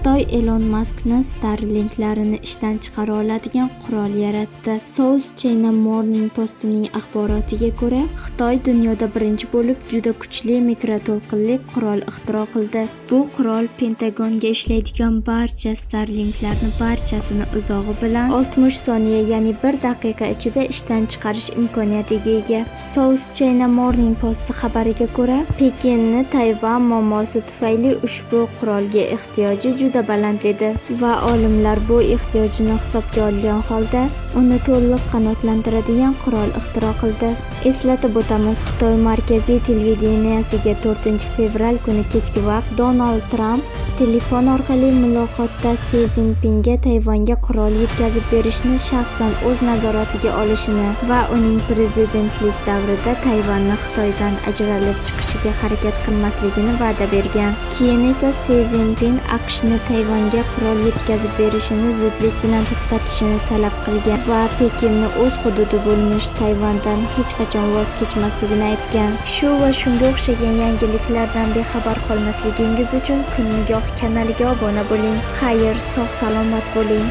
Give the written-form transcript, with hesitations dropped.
Xitoy Elon Maskni Starlinklarini ishdan chiqara oladigan qurol yaratdi. South China Morning Post'ning axborotiga ko'ra, Xitoy dunyoda birinchi bo'lib juda kuchli mikroto'lqinli qurol ixtiro qildi. Bu qurol Pentagonga ishlaydigan barcha Starlinklarni barchasini uzog'i bilan 60 soniya, ya'ni 1 daqiqa ichida ishdan chiqarish imkoniyatiga ega. South China Morning Post xabariga ko'ra, Pekinni Tayvan muammosi tufayli ushbu qurolga ehtiyoji juda baland edi va olimlar bu ehtiyojni hisobga olgan holda uni to'liq qanoatlantiradigan qurol ixtiro qildi. Eslatib o'tamiz, Xitoy markaziy televideniyasiga 4-fevral kuni kechki vaqt Donald Tramp telefon orqali muloqotda Si Szinpinga Tayvanga qurol yetkazib berishni shaxsan o'z nazoratiga olishini va uning prezidentlik davrida Tayvanni Xitoydan ajralib chiqishiga harakat qilmasligini va'da bergan. Keyin esa Si Szinpin AQShni Tayvanga qurol yetkazib berishini zudlik bilan to'xtatishini talab qilgan va Pekinni o'z hududi bo'lmish Tayvandan hech qachon voz kechmasligini aytgan. Shu va shunga o'xshagan yangiliklardan bexabar qolmasligingiz uchun Kun Nigoh kanaliga obuna bo'ling. Xayr, sog' salomat bo'ling.